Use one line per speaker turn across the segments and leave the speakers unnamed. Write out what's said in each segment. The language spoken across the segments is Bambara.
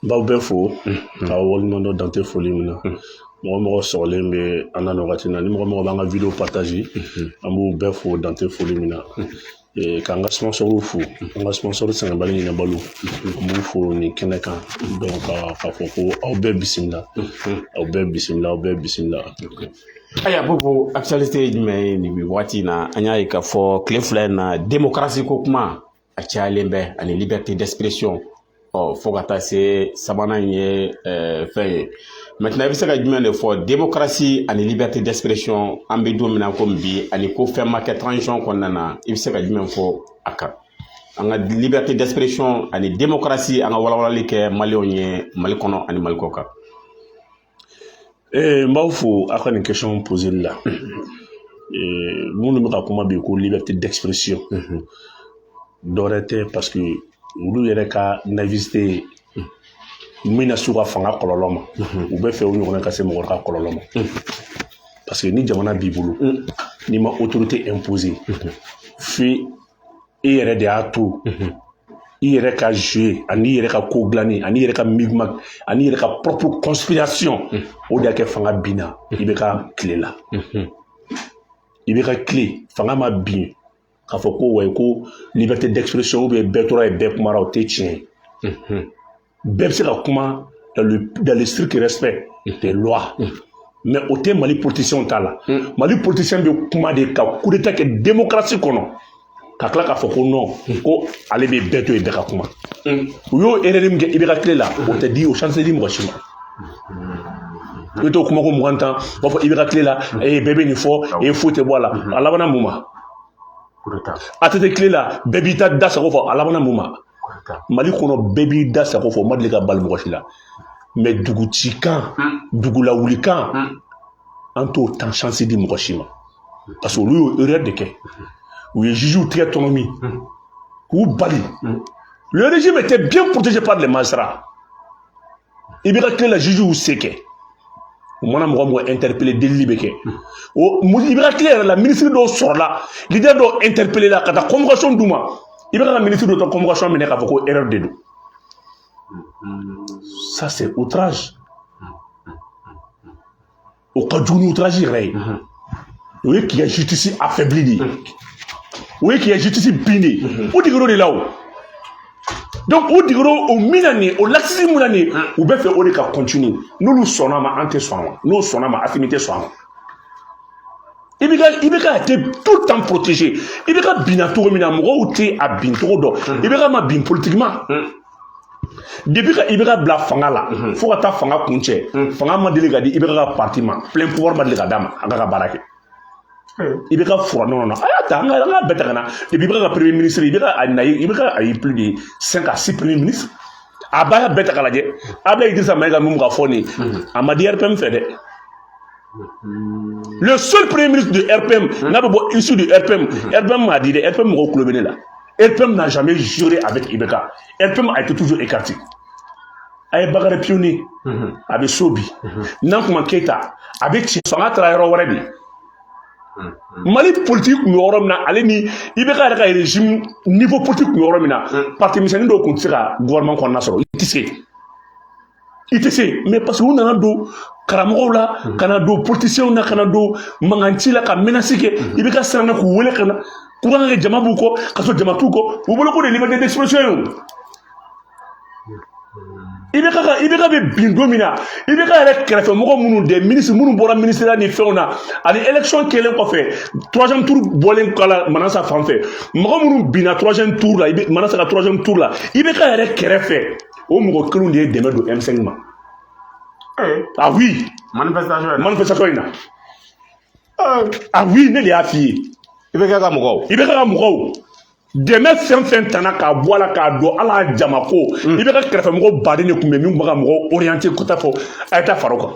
N b'aw bɛɛ fo k'aw waleɲuman dɔn dante foli min na. Mɔgɔ mɔgɔ sɔgɔlen bɛ an na nin wagati na, ni mɔgɔ mɔgɔ b'an ka vidéo partage, an b'u bɛɛ fo dante foli min na. K'an ka sponsor fo, an ka sponsor sɛgɛnbali ɲinɛbaliw, an b'u fo nin kɛnɛ kan. Donc k'a fɔ ko aw bɛɛ bisimila, aw bɛɛ bisimila, aw bɛɛ bisimila.
Ayiwa Bobo, actualité ye jumɛn ye nin waati in na? An y'a ye k'a fɔ tile 2 in na, démocratie ko kuma a cayalen bɛ ani liberté d'expression. Ɔ fo ka taa se sabanan in ye fɛn ye. Maintenant, i bɛ se ka jumɛn de fɔ démocratie ani liberté d'expression, an bɛ don min na komi bi, ani ko fɛn ma kɛ transition kɔnɔna na? I bɛ se ka jumɛn fɔ a kan, an ka liberté d'expression ani démocratie, an ka walawalali kɛ maliyɛnw ye Mali kɔnɔ ani Mali kɔ kan?
N b'aw fo aw ka nin question poseli la. Minnu bɛ ka kuma bi ko liberté d'expression, dɔwɛrɛ tɛ, parce que olu yɛrɛ ka naïveté min na s'u ka fanga kɔlɔlɔ ma, u bɛ fɛ u ɲɔgɔnna ka se mɔgɔ wɛrɛ ka kɔlɔlɔ ma. Parce que ni jamana b'i bolo, n'i ma autorité imposer, f'i e yɛrɛ de y'a to i yɛrɛ ka jouer, ani i yɛrɛ ka ko dilanni, ani i yɛrɛ ka micmac, ani i yɛrɛ ka propre conspiration, o de y'a kɛ fanga binna. I bɛ ka tile la, i bɛ ka tile, fanga ma bin k'a fɔ ko wayi, ko liberté d'expression ou bien bɛɛ tora yen, bɛɛ kumara, o tɛ tiɲɛ ye. Bɛɛ bɛ se ka kuma dans le strict respect des lois, mais o tɛ Mali politicien ta la. Mali politicien bɛ kuma de ka coup d'état kɛ démocratie kɔnɔ, ka tila k'a fɔ ko non, ko ale bɛ bɛɛ to yen, bɛɛ ka kuma. U y'o erreur min kɛ i bɛ ka tile la, o tɛ di, o chance tɛ di mɔgɔ si ma. I bɛ t'o kuma ko 20 tan, u b'a fɔ i bɛ ka tile la, ee, bɛɛ bɛ nin fɔ, e foyi tɛ bɔ a la. A labanna mun ma? ATT tile la, bɛɛ b'i ta da sago fɔ. A labanna mun ma? Mali kɔnɔ, bɛɛ b'i da sago fɔ, o ma deli ka bali mɔgɔ si la. Mais dugucikan, dugulawulikan, an t'o tan chance di mɔgɔ si ma, parce que olu y'o erreur de kɛ. U ye juges tigɛ tɔnɔ min k'u bali. Le régime était bien protégé par les magistrats. I bɛ ka tile la, juges y'u se kɛ. U mana mɔgɔ mɔgɔ interpellé, delili bɛ kɛ. O i bɛ ka tile yɛrɛ la, ministre dɔw sɔrɔla, leader dɔw interpellé la ka taa convocation d'u ma. I bɛ ka ministre dɔ ta convocation minɛ k'a fɔ ko erreur de don. Ça, c'est outrage. O ka jugu ni outrage yɛrɛ ye. O ye k'i ka justice affaibli de ye, o ye k'i ka justice bin de ye. O digir'o de la. O donc o digir'o o min na nin ye, o laxisme min na nin ye, u bɛ fɛ o de ka continuer. N'olu sɔnna a ma, an tɛ sɔn a ma. N'o sɔnna a ma, Assimi tɛ sɔn a ma. I bɛ ka été tout le temps protégé. I bɛ ka binna cogo min na, mɔgɔw tɛ a bin cogo dɔn. I bɛ ka ma bin politiquement. Depuis ka i bɛ ka bila fanga la fo ka taa fanga kun cɛ, fanga ma deli ka di i bɛ ka parti ma, plein pouvoir ma deli ka d'a ma a ka baara kɛ. I bɛ ka fura, non, non, non, a y'a ta, an ka bɛɛ ta ka na. Depuis i bɛ ka premier ministre, i bɛ ka a na, i bɛ ka a ye plus de 5 à 6 premiers ministres. A b'a bɛɛ ta k'a lajɛ. Abdoulaye Idrissa Maïga min ka fɔ nin ye, a ma di RPM fɛ dɛ. Le seul premier ministre de RPM n'a bɛ bɔ issu du RPM, RPM m'a dit dɛ. RPM mɔgɔw tulo bɛ ne la. RPM n'a jamais juré avec IBK. RPM a été toujours écarté. A ye Bakary Pionnier, a bɛ so bi. Nankuma Keyita, a bɛ ci, fanga taara yɔrɔ wɛrɛ de. Mali politique tun bɛ yɔrɔ min na, ale ni IBK yɛrɛ ka régime niveau politique tun bɛ yɔrɔ min na, parti misɛnnin dɔw tun tɛ se ka gouvernement kɔnɔna sɔrɔ. I tɛ se, i tɛ se. Mais parce que u nana don karamɔgɔw la, ka na don politiciens na, ka na don mankanci la, ka menace kɛ, i bɛ ka siran na k'u wele ka na courant kɛ, jama b'u kɔ, ka sɔrɔ jama t'u kɔ. U bolo ko de liberté d'expression ye. O IBK bɛ bin don min na, IBK yɛrɛ kɛrɛfɛ mɔgɔ minnu, des ministres minnu bɔra ministère ni fɛnw na, ani élection kɛlen kɔfɛ, troisième tour bɔlen kala Manasa fan fɛ, mɔgɔ minnu binna troisième tour la, i bɛ Manasa ka troisième tour la, IBK yɛrɛ kɛrɛfɛ, o mɔgɔ kelenw de ye dɛmɛ don M5 ma. Ah oui.
Manifestation in na.
Manifestation in na. Ah oui, ne de y'a f'i ye.
I bɛ kɛ ka mɔgɔw.
I bɛ ka mɔgɔw dɛmɛ fɛn fɛn tana k'a bɔ a la k'a don ala jama ko i bɛ ka kɛrɛfɛ mɔgɔw baden de tun bɛ min tun bɛ ka mɔgɔw orienté ko taa fɔ a ye taa fara o kan,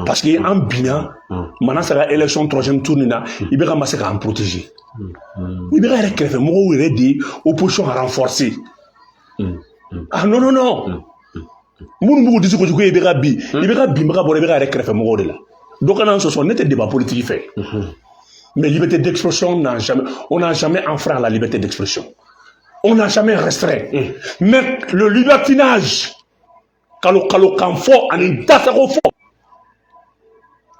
parce que an binna Manasa ka élection troisième tour nin na, i bɛ ka ma se k'an protéger. I bɛ ka yɛrɛ kɛrɛfɛ mɔgɔw yɛrɛ de ye opposition renforcer. Ah non, non, non, minnu b'u disi gosi ko i bɛ ka bin, i bɛ ka binbaga bɔra i bɛ ka yɛrɛ kɛrɛfɛ mɔgɔw de la. Dɔ kana n sɔsɔ, ne tɛ débat politique fɛ. Mais liberté d'expression n'a jamais, on n'a jamais enfreint à la liberté d'expression. On n'a jamais restreint. Mais le libertinage, kalo kalo kan fɔ ani dasago fɔ,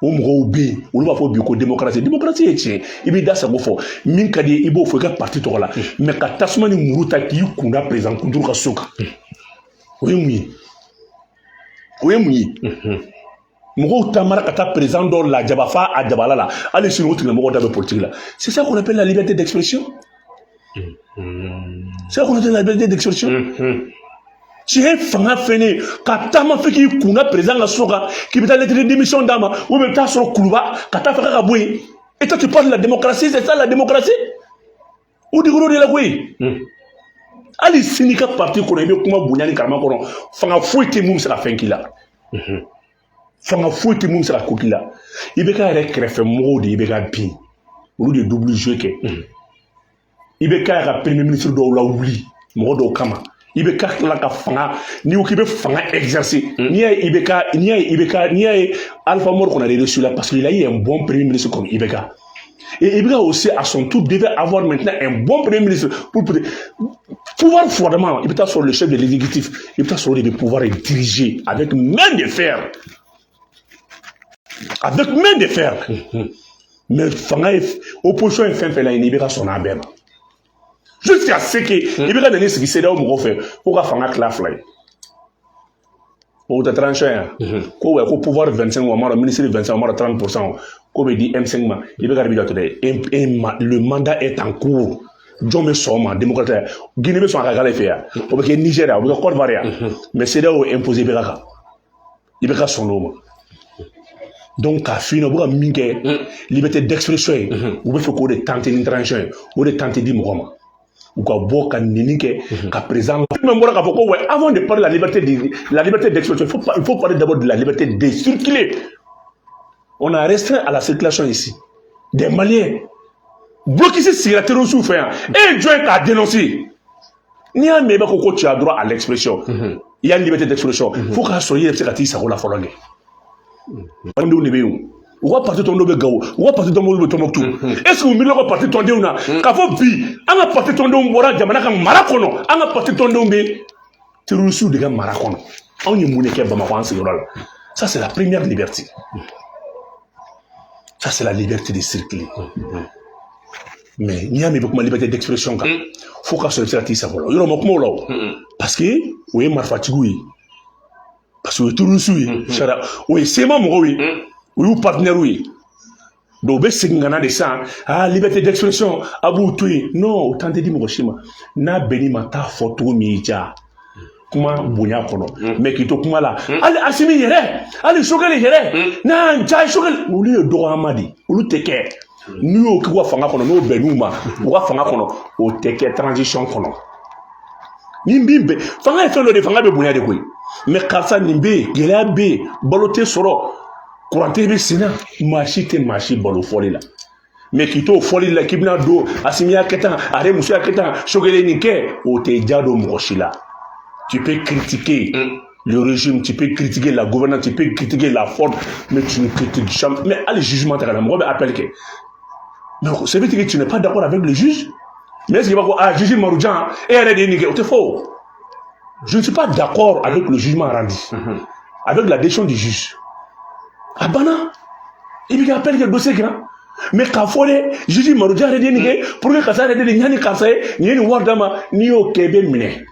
o mɔgɔw bɛ yen, olu b'a fɔ bi ko démocratie. Démocratie ye tiɲɛ, i b'i da sago fɔ, min ka di ye, i b'o fɔ i ka parti tɔgɔ la. Mais ka tasuma ni muru ta k'i kunda président kunturu ka so kan, o ye mun ye? O ye mun ye? Mɔgɔw taamara ka taa président dɔw lajaba fa a jabala la. Hali sini, o tigilamɔgɔw da bɛ politique la. C'est ça qu'on appelle la liberté d'expression? C'est ça qu'on appelle la liberté d'expression? Tiɲɛ, fanga fɛnɛ ka taama fɛ k'i kunna président ka so kan, k'i bɛ taa lettre de démission d'a ma, ou bien i bɛ taa sɔrɔ Kuluba ka taa fɛ k'a ka bɔ yen. Et toi, tu parles de la démocratie? C'est ça la démocratie? O digir'o de la koyi. Hali sini, ka parti kɔnɔ, i bɛ kuma bonya ni karama kɔnɔ. Fanga foyi tɛ mun bɛ se ka fɛn k'i la, fanga foyi tɛ mun bɛ se ka ko k'i la. I bɛ ka yɛrɛ kɛrɛfɛ mɔgɔw de, i bɛ ka bin, olu de ye double jeu kɛ. I bɛ ka premier ministre dɔw lawuli mɔgɔ dɔw kama. I bɛ ka tila ka fanga, n'i ko k'i bɛ fanga exercer, n'i y'a ye IBK, n'i y'a ye IBK, n'i y'a ye Alpha Mor qu'on a reçu là, parce qu'il a eu un bon premier ministre comme IBK. Et IBK aussi, à son tour, devait avoir maintenant un bon premier ministre pour pouvoir froidement. Il peut sur le chef de l'exécutif, il peut sur le pouvoir diriger avec main de fer, avec main de fer. Mais fanga ye, opposition ye fɛn fɛn laɲini, IBK sɔnna a bɛɛ ma jusqu'à ce que i bɛ ka na ni sigi CEDEAO mɔgɔw fɛ ko ka fanga tila fila ye. O tɛ transition ye ko wa, ko pouvoir 25, o ma dɔn, ministre 25, o ma dɔn, 30% ko bɛ di M5 ma. I bɛ ka de bi jɔ dɛ, le mandat est en cours. Jɔn bɛ sɔn o ma? Démocrate Guinée bɛ sɔn a ka k'ale fɛ yan? O bɛ kɛ Niger, o bɛ kɛ Côte d'Ivoire yan. Mais CEDEAO imposé bɛ ka kan, i bɛ ka sɔn o ma. Donc k'a f'i ɲɛna, u bɛ ka min kɛ liberté d'expression ye, u bɛ fɛ k'o de tenter ni transition ye, o de tenter di mɔgɔ ma, u ka bɔ ka nini kɛ ka président même bɔra k'a fɔ ko ouais, avant de parler de la liberté de la liberté d'expression, il faut parler d'abord de la liberté de circuler. On a restreint à la circulation ici des Maliens. Blocus sigira terroristes fɛ yan, e ye jɔn ye k'a dénoncer? N'i y'a mɛn i b'a fɔ ko tu as droit à l'expression, il y a une liberté d'expression, fo k'a sɔrɔ i yɛrɛ bɛ se ka t'i sago la fɔlɔ kɛ. Tɔndenw de bɛ yen, u ka parti tɔndenw bɛ Gawo, u ka parti tɔndenw bɛ Tɔnbɔkutu. Est ce que u miirila ka parti tɔndenw na k'a fɔ bi an ka parti tɔndenw bɔra jamana ka mara kɔnɔ, an ka parti tɔndenw bɛ terroristes de ka mara kɔnɔ? Anw ye mun de kɛ Bamakɔ an sigiyɔrɔ la? Ça, c'est la première liberté. Ça, c'est la liberté de circuler. Mais n'i y'a mɛn i bɛ kuma liberté d'expression kan, fo k'a sɔrɔ i bɛ se ka t'i sago la. Yɔrɔ ma kuma o la o, parce que o ye marifatigiw ye, parce que o ye terroristes ye, sariya o ye CMA mɔgɔw ye, o y'u partenaires ye. Donc u bɛ segin ka na de sisan: ah, liberté d'expression, a b'u to yen. Non, o temps tɛ di mɔgɔ si ma. N'a bɛnn'i ma, taa fɔ cogo min y'i diya, kuma bonya kɔnɔ. Mais k'i to kuma la, hali Asimi yɛrɛ, hali Sogɛli yɛrɛ, n'a y'an ja Sogɛli, olu ye dɔgɔyama de, olu tɛ kɛ. N'u y'o k'u ka fanga kɔnɔ, n'o bɛnn'u ma u ka fanga kɔnɔ, o tɛ kɛ transition kɔnɔ. Ni min bɛ fanga ye fɛn dɔ de, fanga bɛ bonya de koyi. Mais karisa, nin bɛ yen, gɛlɛya bɛ yen, balo tɛ sɔrɔ, kuran tɛ bɛ sen na, maa si tɛ maa si balo fɔli la. Mais k'i t'o fɔli la k'i bɛna don Asimi y'a kɛ tan, a yɛrɛ muso y'a kɛ tan, Sogɛli nin kɛ, o tɛ ja don mɔgɔ si la. Tu peux critiquer le régime, tu peux critiquer la gouvernance, tu peux critiquer la forme, mais tu ne critiques jamais. Mais hali jugement ta ka na, mɔgɔ bɛ appel kɛ, mais ça veut dire que tu n'es pas d'accord avec le juge. Mais est-ce qu'il va ko ah, juge Marujan, e yɛrɛ de ye nin kɛ? O tɛ fɔ o. Je ne suis pas d'accord avec le jugement rendu, avec la décision du juge, a banna. I b'i ka appel kɛ dossier kan. Mais k'a fɔ dɛ, juge Marujan yɛrɛ de ye nin kɛ pour que karisa yɛrɛ de nin ɲani karisa ye nin ye nin wari d'a ma, n'i y'o kɛ, i bɛ minɛ,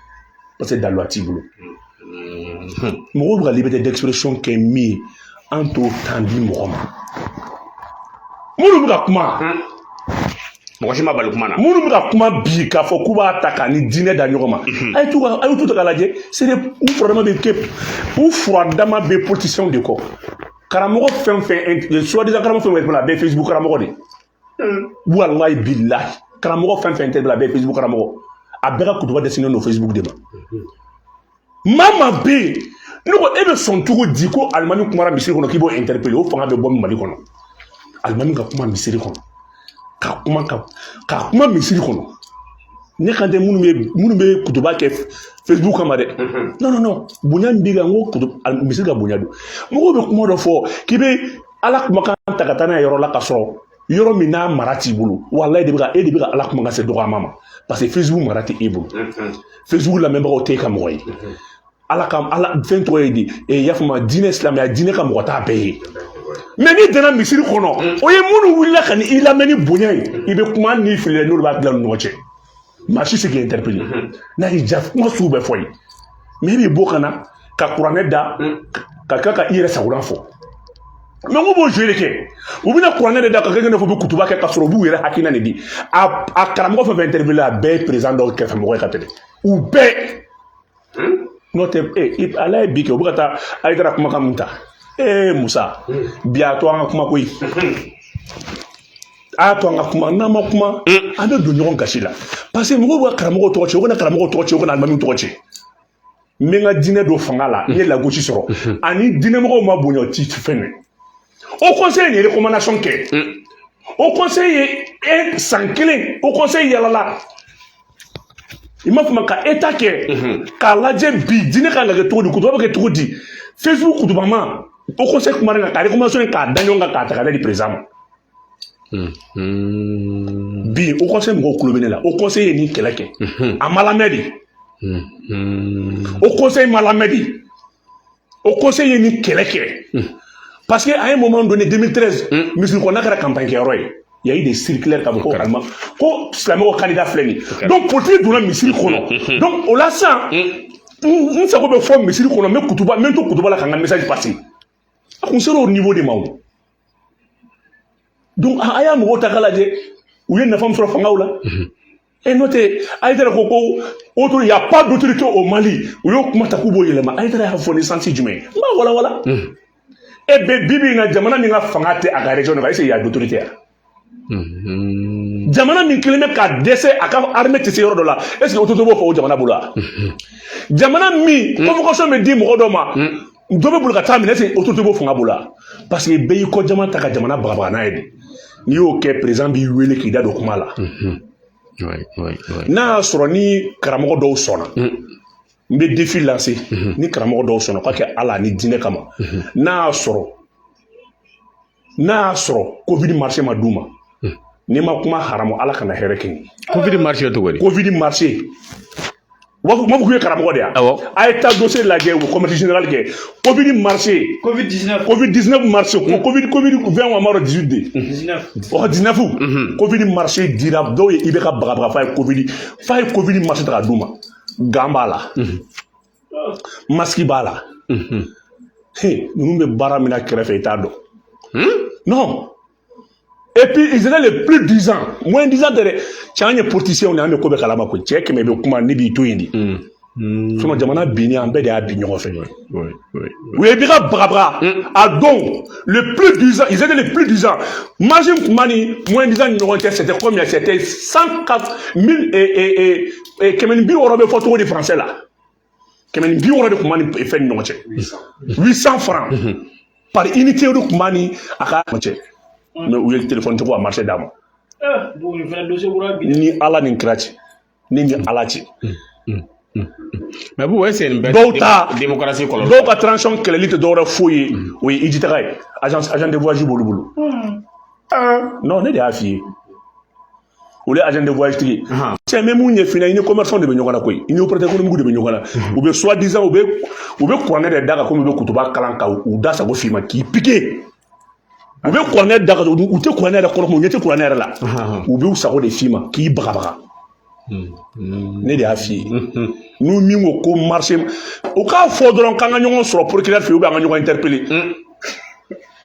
parce que daluya t'i bolo. Mɔgɔw bɛ ka liberté d'expression kɛ min ye, an t'o temps di mɔgɔ ma. Minnu bɛ ka kuma,
mɔgɔ si ma bali kuma na.
Minnu bɛ ka kuma bi k'a fɔ k'u b'a ta k'a ni diinɛ da ɲɔgɔn ma, a ye t'u ta k'a lajɛ. C'est des u furadama bɛ kɛ, u furadama bɛ politiciens de kɔ. Karamɔgɔ fɛn fɛn, soi-disant karamɔgɔ fɛn fɛn, a bɛɛ ye Facebook karamɔgɔ de. Walayi bilahi, karamɔgɔ fɛn fɛn tɛ bila, a bɛɛ ye Facebook karamɔgɔ. A bɛɛ ka kutuba dessiné don Facebook de ma. Maa maa bɛ yen, ne ko e bɛ sɔn cogo di ko alimami kumara misiri kɔnɔ k'i b'o interpeller? O fanga bɛ bɔ min Mali kɔnɔ, alimami ka kuma misiri kɔnɔ, ka kuma ka kuma misiri kɔnɔ, ne kan tɛ minnu bɛ kutuba kɛ Facebook kama dɛ. Non, non, non, bonya min b'i kan, n ko kutu misiri ka bonya don. Mɔgɔw bɛ kuma dɔ fɔ k'i bɛ Ala kumakan ta ka taa n'a ye yɔrɔ la ka sɔrɔ Yɔrɔ min n'a mara t'i bolo, walayi, e de bɛ ka Ala kumakan se dɔgɔyama ma, parce que Facebook mara tɛ e bolo, Facebook lamɛnbagaw tɛ e ka mɔgɔ ye. Ala ka Ala fɛn tɔgɔ ye di, i y'a faamu, diinɛ, silamɛya diinɛ ka mɔgɔ t'a bɛɛ ye. Mais n'i danna misiri kɔnɔ, o ye minnu wulila ka ni i lamɛn ni bonya ye, i bɛ kuma n'i filila, n'olu b'a dilan ni ɲɔgɔn cɛ, maa si tɛ k'i interpeller. N'a y'i diya, kuma sugu bɛɛ fɔ ye. Mais e b'i bɔ ka na ka kuranɛ da ka kɛ ka i yɛrɛ sagona fɔ. Mais n ko b'o jeu de kɛ, u bɛna kuranɛ de da ka kɛ i n'a fɔ u bɛ kutuba kɛ, ka sɔrɔ u b'u yɛrɛ hakilina de di. A karamɔgɔ fɛn fɛn interpellé, a bɛɛ ye président dɔw kɛrɛfɛmɔgɔ ye ka tɛmɛ u bɛɛ. N'o tɛ, ala ye bi kɛ, u bɛ ka taa Hayidara kumakan mun ta. Musa, bi a to an ka kuma koyi, a y'a to an ka kuma. N'an ma kuma, an bɛ don ɲɔgɔn gasi la, parce que mɔgɔw bɛ ka karamɔgɔw tɔgɔ ci, u kana karamɔgɔw tɔgɔ ci, u kana alimamiw tɔgɔ ci. N bɛ n ka diinɛ don fanga la, n ye lagosi sɔrɔ, ani diinɛmɔgɔw ma bonya, o ti fɛn ye. Haut conseil ye recommandation kɛ, haut conseil ye san kelen, haut conseil yalala, i m'a faamu, ka état kɛ k'a lajɛ bi diinɛ kan ka kɛ cogo di, kutuba bɛ kɛ cogo di. Facebook kutubama, haut conseil kumara kan ka recommandation k'a da ɲɔgɔn kan k'a ta ka di président ma. Bi haut conseil mɔgɔw kulo bɛ ne la. Haut conseil ye nin kɛlɛ kɛ, a ma lamɛn de. Haut conseil ma lamɛn de. Haut conseil ye nin kɛlɛ kɛ parce que à un moment donné, 2013, misiri kɔnɔna kɛra campagne kɛyɔrɔ ye. Il y a eu des circulaires k'a fɔ ko alima ko silamɛw candidat filɛ nin ye. Donc politique donna misiri kɔnɔ. Donc o la sisan, n sago bɛ fɔ misiri kɔnɔ, n bɛ kutuba, n bɛ to kutuba la ka n ka message passer. A kun sera o niveau de ma o. Donc a y'a mɔgɔw ta k'a lajɛ, u ye nafa min sɔrɔ fangaw la. E n'o tɛ, Hayidara ko autorité, il y a pas d'autorité au Mali. U y'o kuma ta k'u b'o yɛlɛma. Hayidara y'a fɔ ni sens jumɛn ye? N b'a walawala. E bɛ bi bi in na, jamana min ka fanga tɛ a ka région kan, est-ce qu'il y a d'autorité yan? Jamana min kelen bɛ ka dɛsɛ, a ka armée tɛ se yɔrɔ dɔ la, est-ce que autorité b'o fɔ o jamana bolo wa? Jamana min convocation bɛ di mɔgɔ dɔ ma, dɔ bɛ boli ka taa minɛ, est-ce que autorité b'o fanga bolo wa? Parce que bɛɛ y'i kɔ jama ta ka jamana bagabaga n'a ye de. N'i y'o kɛ, président b'i wele k'i da don kuma la. N'a y'a sɔrɔ ni karamɔgɔ dɔw sɔnna, n bɛ défi lancer. Ni karamɔgɔ dɔw sɔnna k'a kɛ Ala ni diinɛ kama, n'a y'a sɔrɔ Covid marché ma d'u ma, n'i ma kuma haramu, Ala kana hɛrɛ kɛ n ye.
Covid marché cogo di?
Covid marché, u b'a fɔ, u b'a fɔ k'u ye karamɔgɔ de ye.
Awɔ.
A ye taa dossier lajɛ, u bɛ commerce général kɛ, Covid marché.
Covid 19.
Covid 19 marché ko Covid 20 wa, ma dɔn, 18 de.
19.
Ɔ, 19, Covid marché dira dɔw ye, i bɛ ka bagabaga f'a ye Covid marché ta k'a d'u ma. Gant b'a la, masque b'a la. He, ninnu bɛ baara min na kɛrɛfɛ, i t'a dɔn. Non, et puis ils étaient les plus disants, moins disants tɛ dɛ. Cɛ, an ye politiciens de, an bɛ ko bɛɛ kalama koyi. Cɛ kɛmɛ bɛ kuma, ne b'i to yen de. Sinon jamana binni, an bɛɛ de y'a bin ɲɔgɔn fɛ. U ye bi ka bagabaga a don, le plus disant, ils étaient les plus disants. Marge tun b'a ni moins disant ni ɲɔgɔn cɛ, c'était combien? C'était 104 mille et 160 bɛ fɔ cogo di français la? 160 de tun b'a ni fɛn ni ɲɔgɔn cɛ. 800 francs par unité de tun b'a ni a ka ɲɔgɔn cɛ. Mais u ye téléphone tigiw a marché d'a ma.
Bon, nin fana dossier kura bi.
Ni Ala ni kira cɛ, ni Ala cɛ.
Mais bu, est-ce que nin bɛɛ
Dɔw ta
démocratie kɔlɔlɔ?
Dɔw ka transition kɛlɛli tɛ dɔwɛrɛ foyi ye, o ye ijitaga ye. Agence, agent de voyage b'olu bolo. Non, ne de y'a f'i ye, olu ye agent de voyage tigi. Cɛ, n bɛ mun ɲɛf'i ɲɛna, i ni commerçant de bɛ ɲɔgɔn na koyi, i ni opérateur économique de bɛ ɲɔgɔn na. U bɛ soi disant u bɛ kuranɛ de da kan komi u bɛ kutuba kalan ka u da sago f'i ma k'i piquer. U bɛ kuranɛ da kan, u tɛ kuranɛ yɛrɛ kɔnɔ, u ɲɛ tɛ kuranɛ yɛrɛ la, u b'u sago de f'i ma k'i bagabaga. Ne de y'a f'i ye, n'u min ko ko marché, u k'a fɔ dɔrɔn k'an ka ɲɔgɔn sɔrɔ procureur fɛ yen, ou bien an ka ɲɔgɔn interpeller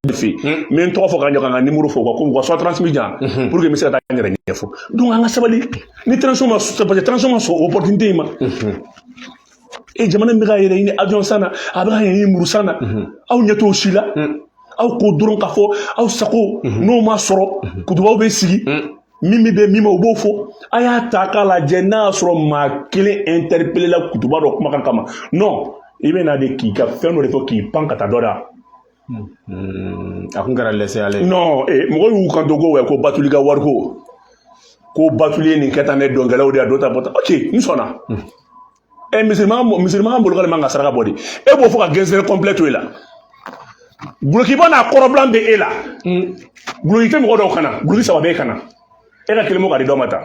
fɛ yen. N bɛ n tɔgɔ fɔ ka ɲɛ, ka n ka numéro fɔ, u ka ko u ka 130 000 jan pour que n bɛ se ka taa n yɛrɛ ɲɛfɔ. Donc an ka sabali ni transition ma, parce que transition ma sɔn opportunité in ma. E, jamana min bɛ ka yɛrɛ ɲini avion san na, a bɛ ka yɛrɛ ɲini muru san na, aw ɲɛ t'o si la. Aw ko dɔrɔn k'a fɔ aw sago n'o ma sɔrɔ, kutubaw bɛ sigi min bɛ bɛn min ma, u b'o fɔ. A y'a ta k'a lajɛ, n'a y'a sɔrɔ maa kelen interpellé la kutuba dɔ kumakan kama, non, i bɛ na de k'i ka fɛn dɔ de fɔ k'i pan ka taa dɔ da.
A kun kɛra laisser aller.
Non, mɔgɔw y'u kanto ko wɛ, ko Batuli ka wariko, ko Batuli ye nin kɛ tan, ne dɔnkɛlaw de y'a dɔ ta bɔ tan. Ok, n sɔnna. Musulman bolo k'ale man ka saraka bɔ de, e b'o fɔ ka gɛnsɛnɛ complet to i la. Gulokiba n'a kɔrɔbilan bɛ e la. Guloki tɛ mɔgɔ dɔw kana, guloki saba b'e kana. E ka kelen bɔ ka di dɔ ma tan.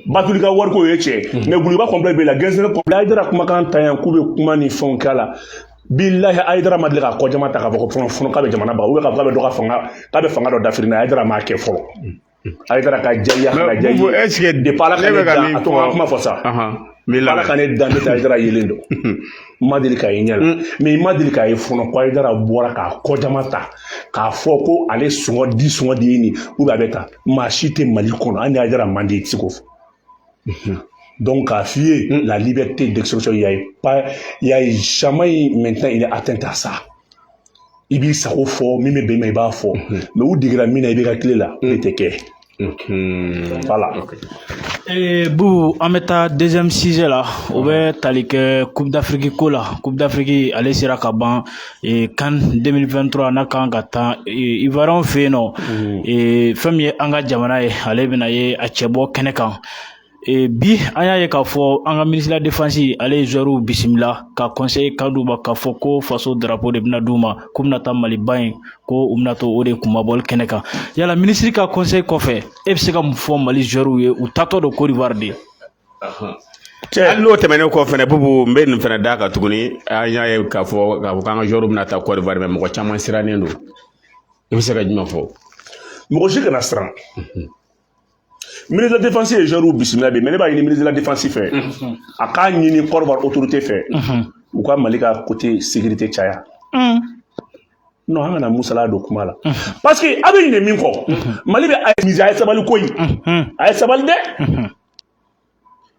Batuli ka wariko ye tiɲɛ, mais gulokiba complet b'e la, gɛnsɛnɛ complet. Hayidara kumakan ta yan k'u bɛ kuma ni fɛnw k'a la. Bilahi, Hayidara ma deli k'a kɔjama ta k'a fɔ ko fɔlɔ fɔlɔ k'a bɛ jamana ban, ou bien k'a fɔ k'a bɛ dɔ ka fanga, k'a bɛ fanga dɔ dafiri n'a ye. Hayidara m'a kɛ fɔlɔ. Hayidara ka jɛya kana
Mais
jɛya.
Boubou, est-ce que
depuis Ala ka
ne
ne
bɛ ka
dan
min
a to n ka
fɔ
kuma fɔ sa.
N b'i
Ala
lamɛn.
ka ne dan, ne tɛ Hayidara yelen dɔn, n ma deli k'a ye ɲɛ la, mais n ma deli k'a ye fɔlɔ ko Hayidara bɔra k'a kɔjama ta k'a fɔ ko ale sɔngɔ di sɔngɔ de ye nin, ou bien a bɛ tan. Maa si tɛ Mali kɔnɔ, hali ni Hayidara man di, i tɛ se k'o fɔ. Donc k'a f'i ye, la liberté d'expression, il y a pas, il y a jamais. Maintenant, il est atteint à ça. I b'i sago fɔ, min bɛ bɛn i ma, i b'a fɔ, mais u digira min na, i bɛ ka tile la, ne tɛ kɛ. Voilà.
Boubou, an bɛ taa deuxième sujet la, o bɛ tali kɛ Coupe d'Afrique ko la. Coupe d'Afrique ale sera ka ban, CAN 2023 n'a kan ka taa Ivoirien fɛ yen nɔ. Fɛn min ye an ka jamana ye, ale bɛna ye a cɛ bɔ kɛnɛ kan. Bi an y'a ye k'a fɔ an ka ministre de la défense, ale ye joueurs bisimila ka conseil ka d'u ma k'a fɔ ko faso drapeau de bɛna d'u ma, k'u bɛna taa Maliba in, ko u bɛna to o de kunmabɔli kɛnɛ kan. Yala ministre ka conseil kɔfɛ, e bɛ se ka mun fɔ Mali joueurs ye u taatɔ don Côte d'Ivoire de?
Hali n'o tɛmɛnen kɔ fɛnɛ, Boubou, n bɛ nin fɛnɛ d'a kan tuguni. An y'a ye k'a fɔ k'an ka joueurs bɛna taa Côte d'Ivoire, mais mɔgɔ caman sirannen don. I bɛ se ka jumɛn fɔ?
Mɔgɔ si kana siran. Ministre de la défense ye joueurs bisimila bi, mais ne b'a ɲini ministre de la défense fɛ, a k'a ɲini Côte d'Ivoire autorité fɛ, u ka Mali ka côté sécurité caya. Non, an kana musala don kuma la, parce que a bɛ ɲinɛ min kɔ, Mali bɛ a mise. A ye sabali koyi, a ye sabali dɛ.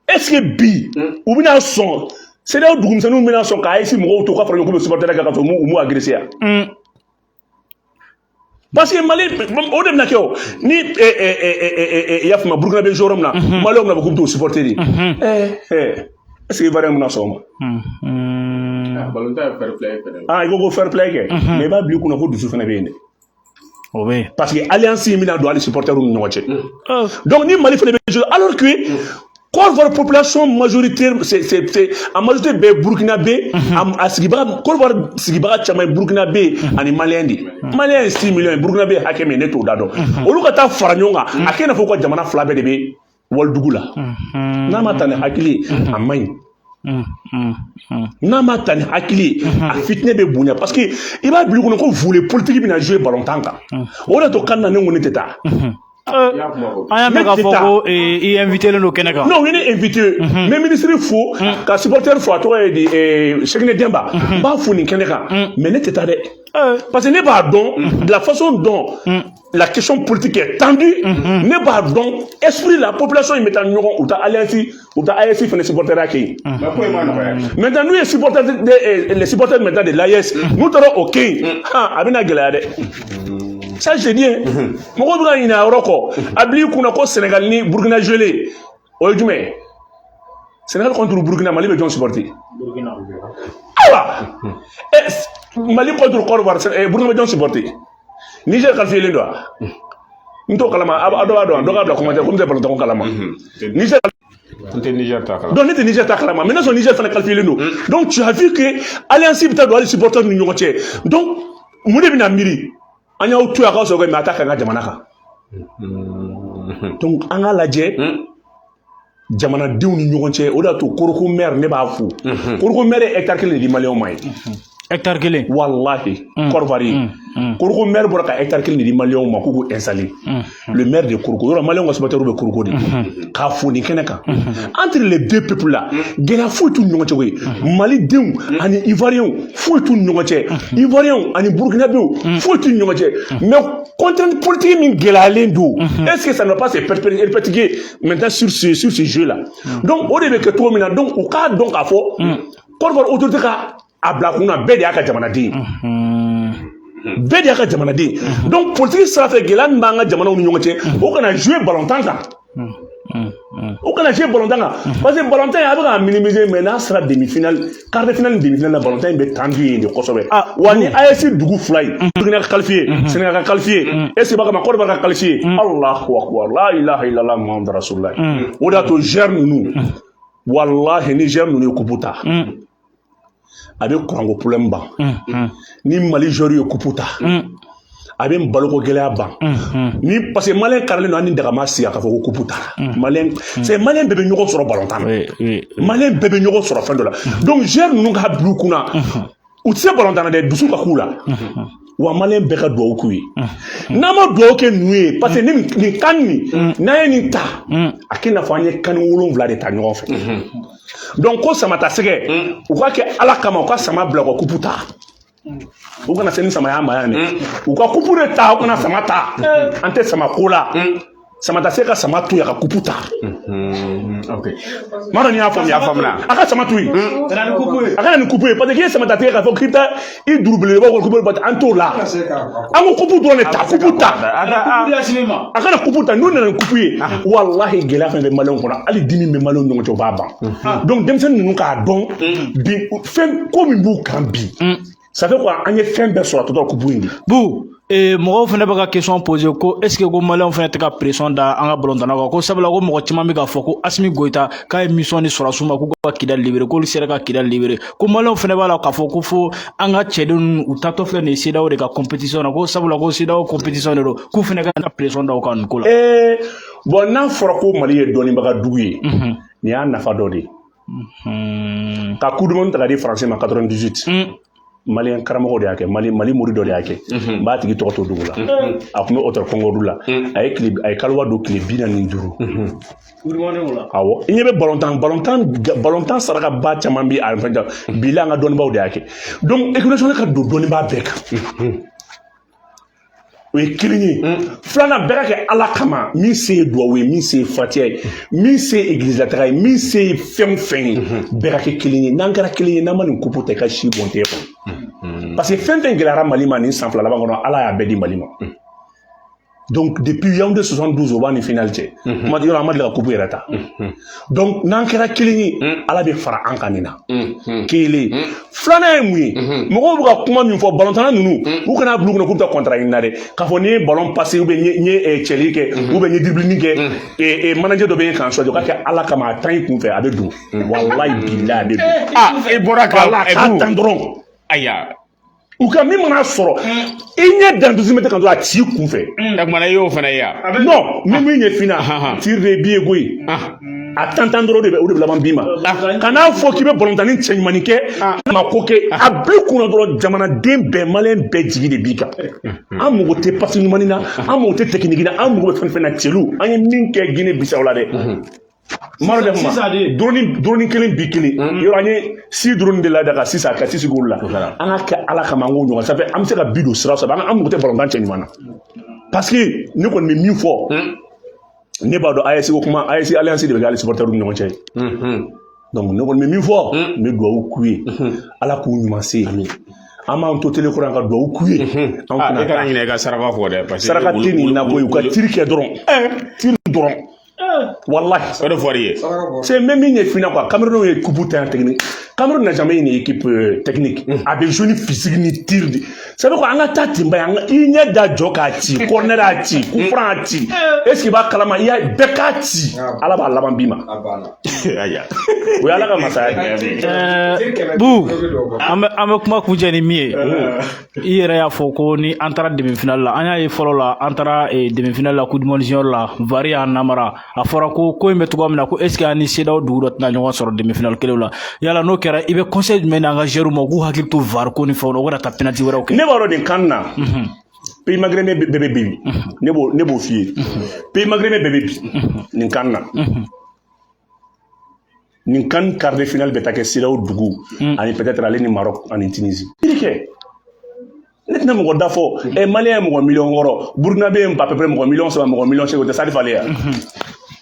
Est ce que bi u bɛna sɔn, CEDEAO dugumisɛnninw bɛna sɔn ka AES mɔgɔw to ka fara ɲɔgɔn k'u bɛ supporter kɛ ka sɔrɔ u m'u agressé yan? Parce que Mali, o de bɛna kɛ o ni i y'a faamu, Burukina bɛ yɔrɔ min na, Maliyɛnw bɛna fɔ k'u bɛ t'o supporter de. Est ce que Ivoirien bɛna sɔn o ma?
Balontan ye fair play fɛnɛ.
Ah, i ko fair play kɛ, mais i b'a bila i kunna ko dusu fana bɛ yen dɛ.
O bɛ yen.
Parce que alliance in bɛna don hali supporters ni ɲɔgɔn cɛ. Donc ni Mali fana bɛ jouer, alors que Côte d'Ivoire population majoritaire, c'est en majorité bɛɛ Burkinabé, a sigibaga, Côte d'Ivoire sigibaga caman ye Burkinabé ani Malien de ye. Malien ye 6 millions ye, Burkinabé ye hakɛ min ye, ne t'o da dɔn. Olu ka taa fara ɲɔgɔn kan, a kɛ i n'a fɔ u ka jamana fila bɛɛ de bɛ walidugu la. N'a ma ta ni hakili ye, a man ɲi. N'a ma ta ni hakili ye, a fitinɛ bɛ bonya, parce que i b'a bila i kunna ko volet politique bɛna jouer ballon kan. O de to kan na, ne ko ne tɛ taa.
An y'a mɛn k'a fɔ ko i invité len don kɛnɛ kan.
Non, u ye ne invité. N bɛ ministre fo, ka supporter fo, a tɔgɔ ye di, Cheickna Demba. N b'a fo nin kɛnɛ kan, mais ne tɛ taa dɛ. Parce que ne b'a dɔn, de la façon dont la question politique est tendue, ne b'a dɔn esprit la population in bɛ taa ɲɔgɔn, u taa alliance, u taa AES fana supporter kɛ yen. Maintenant, n'u ye supporter de, les supporters maintenant de l'AES, n'u taara o kɛ yen, a bɛna gɛlɛya dɛ. Ça, je dis, mɔgɔw bɛ ka ɲinɛ a yɔrɔ kɔ. A bil'i kunna ko Sénégal ni Burkina joué, o ye jumɛn ye? Sénégal contre Burkina, Mali bɛ jɔn supporter?
Burkina.
Ayiwa, Mali contre Côte d'Ivoire, Burkina bɛ jɔn supporter? Niger qualifié len don wa? N t'o kalama, a dɔ b'a dɔn, dɔ k'a bila commentaire, komi tɛ balontan ko kalama. Niger
N tɛ Niger ta kalama.
Donc ne tɛ Niger ta kalama, mais n'a sɔrɔ Niger fana qualifié len don. Donc tu as vu que alliance bɛ taa don hali supporter ni ɲɔgɔn cɛ. Donc mun de bɛna miiri? An y'aw to yan k'aw sɔrɔ, mais a t'a kɛ an ka jamana kan. Donc an k'a lajɛ jamanadenw ni ɲɔgɔn cɛ. O de y'a to Korhogo maire, ne b'a fo. Korhogo maire ye hectare kelen de di Maliyɛnw ma ye.
Hectare kelen.
Wallahi, Côte d'Ivoire ye. Korhogo maire bɔra ka hectare kelen de di Maliyɛnw ma k'u k'u installer. Le maire de Korhogo, yɔrɔ Maliyɛnw ka supporters bɛ Korhogo de. K'a fo nin kɛnɛ kan. Entre les deux peuples là, gɛlɛya foyi t'u ni ɲɔgɔn cɛ koyi. Malidenw ani Ivoiriens, foyi t'u ni ɲɔgɔn cɛ. Ivoiriens ani Burkinabéw, foyi t'u ni ɲɔgɔn cɛ. Mais contrainte politique min gɛlɛyalen don, est-ce que ça ne va pas se répercuter maintenant sur ce jeu là? Donc o de bɛ kɛ cogo min na, donc u k'a dɔn k'a fɔ Côte d'Ivoire autorité ka a bila kun na, bɛɛ de y'a ka jamanaden ye. Bɛɛ de y'a ka jamanaden ye. Donc politique sira fɛ, gɛlɛya min b'an ka jamanaw ni ɲɔgɔn cɛ, o kana jouer ballontan kan. O kana jouer ballontan kan. Parce que ballontan in, a bɛ k'a minimiser, mais n'a sera demi-finale, quart de finale ni demi-finale la, ballontan in bɛ tendu yen de kosɛbɛ. Wa ni AES dugu fila ye, Burkina ka qualifié, Sénégal ka qualifié, est ce que b'a kama Côte d'Ivoire ka qualifié? Allahu akbar, la ilaha illallah muhammadu rasulullah. O de y'a to joueur ninnu, wallahi, ni joueur ninnu ye coupe ta. A bɛ kuranko problème ban. Ni Mali joueur ye coupe ta, a bɛ baloko gɛlɛya ban. Ni parce que Malien karilen don, an ni daga ma sigi a ka fɔ ko coupe taara. Malien, c'est Malien bɛɛ bɛ ɲɔgɔn sɔrɔ balontan na. Malien bɛɛ bɛ ɲɔgɔn sɔrɔ fɛn dɔ la. Donc joueur ninnu ka bila u kunna, u tɛ se balontan na dɛ, dusu ka k'u la. Wa Malien bɛɛ ka duwawu k'u ye. N'an ma duwawu kɛ ninnu ye, parce que ni nin kan nin, n'an ye nin ta, a k'i n'a fɔ an ye CAN 7 de ta ɲɔgɔn fɛ. Donc ko sama ta sɛgɛ, u ka kɛ Ala kama, u ka sama bila, u ka coupe ta. U kana se ni sama y'a ma yan dɛ, u ka coupe de ta, u kana sama ta. An tɛ sama ko la. Sama ta se ka sama to yen, a ka coupe ta. Maa dɔ, n'i y'a faamuya.
Faamuya.
A ka sama to yen, a ka na ni coupe ye, parce que k'i ye sama ta tigɛ k'a fɔ k'i bɛ taa i juru belebeleba kɔnɔ, coupe an t'o la. An ko coupe dɔrɔn de ta, coupe ta. A kana coupe ta. N'u nana ni coupe ye, walahi, gɛlɛya fɛn bɛ Maliyɛnw kɔnɔ, hali dimi bɛ Maliyɛnw ɲɔgɔn cɛ, o b'a ban. Donc denmisɛnnin ninnu k'a dɔn bi, fɛn ko min b'u kan bi, ça fait quoi, an ye fɛn bɛɛ sɔrɔ, a tɔ tora coupe in de.
Bu, mɔgɔw fana bɛ ka question poser ko est ce que ko Maliyɛnw fana tɛ ka pression da an ka balontannaw kan, ko sabula ko mɔgɔ caman bɛ k'a fɔ ko Asimi Goyita k'a ye mission di sɔrɔsiw ma k'u ka Kidali libérer, k'olu sera ka Kidali libérer, ko Maliyɛnw fana b'a la k'a fɔ ko fo an ka cɛdenw u taatɔ filɛ nin ye CEDEAO de ka compétition na, ko sabula ko CEDEAO compétition de don, k'u fana ka pression da u kan nin ko la.
Bon, n'a fɔra ko Mali ye dɔnnibaga dugu ye, nin y'a nafa dɔ de ye. Ka coup du monde ta ka di Français ma 98, Malien karamɔgɔ de y'a kɛ, Mali mori dɔ de y'a kɛ. N b'a tigi tɔgɔ to dugu la. A tun bɛ hôtel Concorde la. A ye tile, a ye kaliwa don tile 45. Awɔ, i ɲɛ bɛ balontan saraka ba caman bi a fɛn bi la, an ka dɔnnibaw de y'a kɛ. Donc équipe nationale ka don dɔnnibaa bɛɛ kan, o ye kelen ye. Filanan, bɛɛ ka kɛ Ala kama. Min se ye duwawu ye, min se ye fatiya ye, min se ye église la taga ye, min se ye fɛn o fɛn ye, bɛɛ ka kɛ kelen ye. N'an kɛra kelen ye, n'an ma nin coupe ta, i ka si bɔn tɛ kɔnɔ, parce que fɛn fɛn gɛlɛyara Mali ma nin san 2 laban kɔnɔ, Ala y'a bɛɛ di Mali ma. Donc depuis Yaoundé 72, o b'a ni final cɛ, kuma yɔrɔ an ma deli ka coupe yɛrɛ ta. Donc n'an kɛra kelen ye, Ala bɛ fara an kan nin na. Kelen filanan ye mun ye? Mɔgɔw bɛ ka kuma min fɔ, balontanna ninnu, u kana bila u kunna k'u bɛ taa contrat ɲini na dɛ, k'a fɔ n'i ye ballon passé ou bien n ye cɛli kɛ ou bien n ye dribbling kɛ, manager dɔ bɛ yen k'an choisir. O ka kɛ Ala kama, a tan i kun fɛ, a bɛ don. Walayi bilayi, a bɛ don.
Ah, e bɔra ka
k'a tan dɔrɔn.
Ayiwa.
U ka min mana sɔrɔ, i ɲɛ dan dusu mɛtɛ kan dɔrɔn, a ci kun fɛ.
O kumana i y'o fana ye yan.
Non, min ɲɛ finna, tir de bi ye koyi. A tan tan dɔrɔn de bɛ, o de bɛ laban bi ma. Kan'a fɔ k'i bɛ balontanni cɛ ɲumanni kɛ ma ko kɛ, a b'i kunna dɔrɔn, jamanaden bɛɛ, Malien bɛɛ jigi de b'i kan. An mago tɛ passe ɲumanni na, an mago tɛ technique na, an mago bɛ fɛn fɛn na, cɛlu an ye min kɛ Guinée Bissau la dɛ. Maro de ma drone kelen bi kelen yɔrɔ, an ye si drone de la da ka sisan ka sisi k'olu la. An ka kɛ Ala kama, an k'o ɲɔgɔn sanfɛ, an bɛ se ka bi don sira saba, an mago tɛ balontan cɛ ɲuman na, parce que ne kɔni bɛ min fɔ, ne b'a dɔn AES ko kuma, AES alliance de bɛ kɛ hali supporter ni ɲɔgɔn cɛ. Donc ne kɔni bɛ min fɔ, n bɛ dugawu k'u ye, Ala k'u ɲuman se. An b'an to télé kɔrɔ yan ka dugawu k'u ye.
An e kana ɲinɛ i ka saraka fɔ dɛ, parce
que saraka tɛ nin na koyi. U ka tir kɛ dɔrɔn, tir dɔrɔn, wallahi.
O de fɔr'i ye.
C'est même min ye fina quoi. Cameroun ye coupe ta technique. Cameroun n'a jamais une équipe technique. A bɛ jouer ni physique ni tir de. Ça veut quoi, an ka taa ten ba ye, an ka i ɲɛ da jɔ k'a ci, corner a ci, coup franc a ci. Est ce que i b'a kalama, i y'a bɛɛ k'a ci, Ala b'a laban bi ma.
Ayiwa.
O ye Ala ka masaya
ye. Bu, an bɛ kuma kuncɛ ni min ye, i yɛrɛ y'a fɔ ko ni an taara demi finale la, an y'a ye fɔlɔ la, an taara demi finale la Coupe du monde junior la, VAR y'an namara. A fɔra ko ko in bɛ cogoya min na, ko est ce que an ni CEDEAO dugu dɔ tɛna ɲɔgɔn sɔrɔ demi finale kelen la? Yala n'o kɛra, i bɛ conseil jumɛn di an ka joueurs ma u k'u hakili to VAR ko ni fɛnw na, u kana taa penalty wɛrɛw kɛ?
Ne b'a dɔn nin kan na, pays maghrébin bɛɛ bɛ bi. Ne b'o f'i ye, pays maghrébin bɛɛ bɛ bi nin kan na. Nin kan quart de finale bɛ taa kɛ CEDEAO dugu ani peut-être ale ni Maroc ani Tunisie. Kɛ ne tɛna mɔgɔ da fɔ. Ɛ, Malien ye mɔgɔ miliyɔn 6, Burukina bɛ yen à peu près mɔgɔ miliyɔn 3, mɔgɔ miliyɔn 8, o tɛ Stade falen yan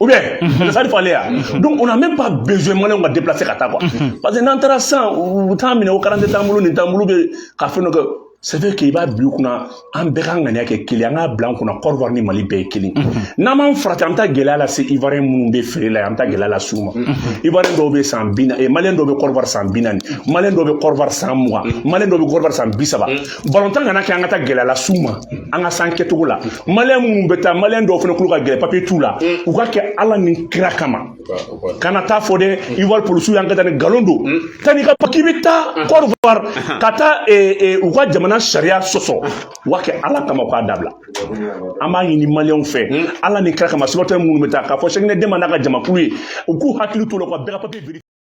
ou bien o tɛ stade falen yan. Donc on n'a même pas besoin Maliens ka déplacer ka taa quoi, parce que n'an taara sisan, u t'an minɛ o carte t'an bolo, nin t'an bolo, bɛ ka fɛn dɔ kɛ. C'est vrai que i b'a bila i kunna, an bɛɛ ka ŋaniya kɛ kelen, an k'a bila an kunna, Côte d'Ivoire ni Mali bɛɛ ye kelen. N'an m'an farati, an bɛ taa gɛlɛya lase Ivoirien minnu bɛ feere la yan, an bɛ taa gɛlɛya lase u ma. Ivoirien dɔw bɛ san 40, Malien dɔw bɛ Côte d'Ivoire san 40, Malien dɔw bɛ Côte d'Ivoire san 20, Malien dɔw bɛ Côte d'Ivoire san 30. Balontan kana kɛ an ka taa gɛlɛya lase u ma an ka san kɛcogo la. Malien minnu bɛ taa, Malien dɔw fana tulo ka gɛlɛn, papier t'u la, u ka kɛ Ala ni kira kama, kana taa fɔ dɛ Ivoire polisiw y'an ka taa ni nkalon don. Taa n'i ka k'i bɛ taa Côte d'Ivoire ka taa u ka jamana sariya sɔsɔ, u ka kɛ Ala kama, u k'a dabila. An b'a ɲini Maliyɛnw fɛ, Ala ni kira kama, supporter minnu bɛ taa, k'a fɔ Sɛkinɛ Denba n'a ka jamakulu ye, u k'u hakili t'o la, u ka bɛɛ ka papier vérifier.